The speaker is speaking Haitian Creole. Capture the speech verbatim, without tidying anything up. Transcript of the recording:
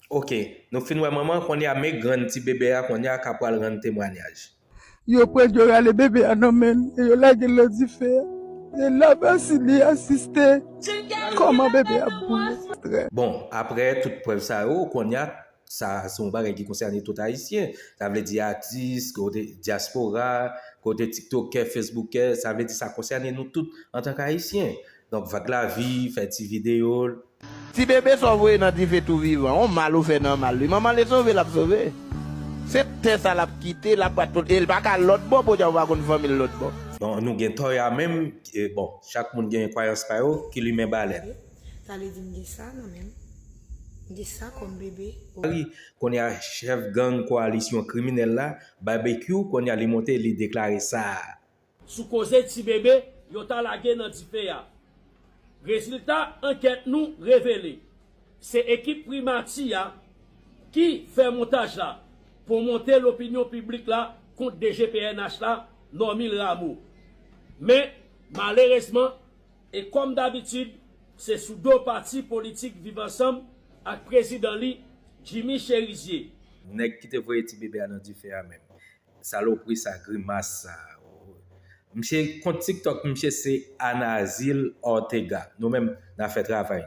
Ok, nou fin wè manman, kounye a men grann ti bebe a kounye a ka pral rann temwanyaj. Yo pran, yo rale bebe a nan men l e yo lage l nan dife a. E la Vasili asiste kòman bebe a ap boule. Bon, apre tout prèv sa yo, kounye a sa se yon bagay ki konsène tout Ayisyen. Sa vle di atis, kote dyaspora, kote tiktokè, facebookè, sa vle di sa konsène nou tout antank Ayisyen. Donk, Vag Lavi fè ti videyo. Ti bebe sa w voye nan dife tou vivan, yon mal ou fè nan mal li. Manman l e sove l ap sove. Se tè sa l ap kite, l ap bat tout, e l pa ka lòt bò, podyab ou pa konn fanmi l lòt bò. Bon, nou gen Toya menm, e, bon, chak moun gen kwayans pa yo, ki limen balèn. Sa vle di m gen sa nan men m. M gen sa kòm bebe. Kounye a chèf gang koalisyon kriminèl la, Babekyou, kounye a li monte, li deklare sa. Sou koze ti bebe yo ta lage nan dife a. Rezilta ankèt nou revele se ekip Primati a ki fè montaj la pou monte lopinyon piblik la kont D G P N H la, Normil Rameau. Men, malerezman, e kòm dabitid, se sou do pati politik Viv Ansanm ak prezidan li, Jimmy Chérizier. Nèg ki te voye ti bebe a nan dife a menm. Salopri sa, grimas sa. Misye kont TikTok, misye se Anazil Ortega. Nou menm, n a fè travay.